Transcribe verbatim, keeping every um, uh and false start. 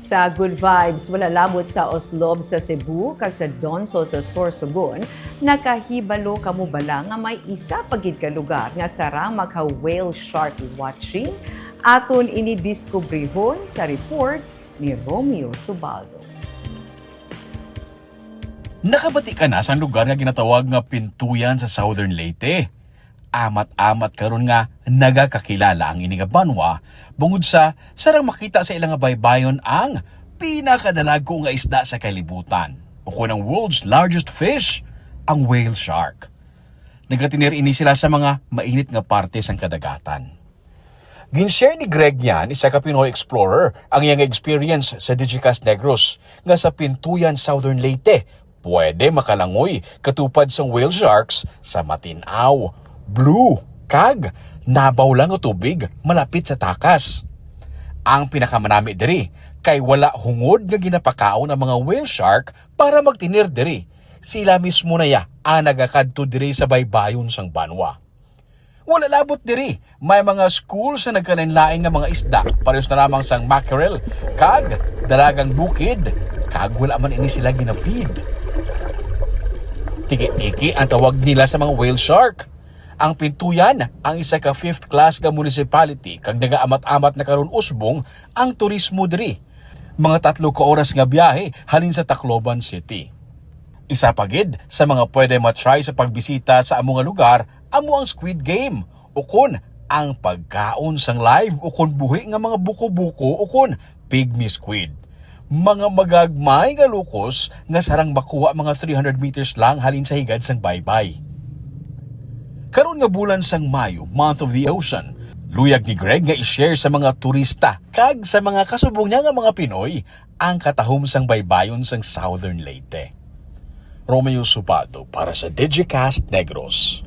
Sa Good Vibes, wala labot sa Oslob sa Cebu kag sa Donsol sa Sorsogon, nakahibalo kamo bala nga may isa pa gid ka lugar nga sarang maka whale shark watching? Aton ini diskubrihon sa report ni Romeo Subaldo. Nakabati ka na sang lugar nga ginatawag nga Pintuyan sa Southern Leyte? Amat-amat karon nga nagakakilala ang ini nga banwa, bangod sa sarang makita sa ila nga baybayon ang pinakadalagko nga isda sa kalibutan, ukon ang world's largest fish, ang whale shark. Nagatinir ini sila sa mga mainit nga parte sang kadagatan. Gin-share ni Greg Yan, isa ka Pinoy explorer, ang iyang experience sa Digicast Negros, nga sa Pintuyan, Southern Leyte, pwede makalangoy katupad sang whale sharks sa matin-aw, blue, kag nabaw lang nga tubig malapit sa takas. Ang pinakamanami diri kay wala hungod nga ginapakaon ang mga whale shark para magtinir diri. Sila mismo na ya ang nagakadto diri sa baybayon sang banwa. Wala labot diri, may mga school sa nagkalainlain nga mga isda, parehas na lamang sang mackerel kag dalagang bukid, kag wala man ini sila ginafeed. Tiki-tiki ang tawag nila sa mga whale shark. Ang Pintuyan ang isa ka fifth class nga municipality kag nagaamat-amat na karon usbong ang turismo diri. Mga tatlo ka oras nga biyahe halin sa Tacloban City. Isa pa gid sa mga pwede ma-try sa pagbisita sa amo nga lugar amo ang Squid Game, ukon ang pagkaon sang live ukon buhi nga mga buko-buko ukon pygmy squid. Mga magagmay nga lukos nga sarang makuha mga three hundred meters lang halin sa higad sang baybay. Karon nga bulan sang Mayo, Month of the Ocean, luyag ni Greg nga i-share sa mga turista kag sa mga kasubong niya nga mga Pinoy ang katahom sang baybayon sang Southern Leyte. Romeo Subaldo para sa Digicast Negros.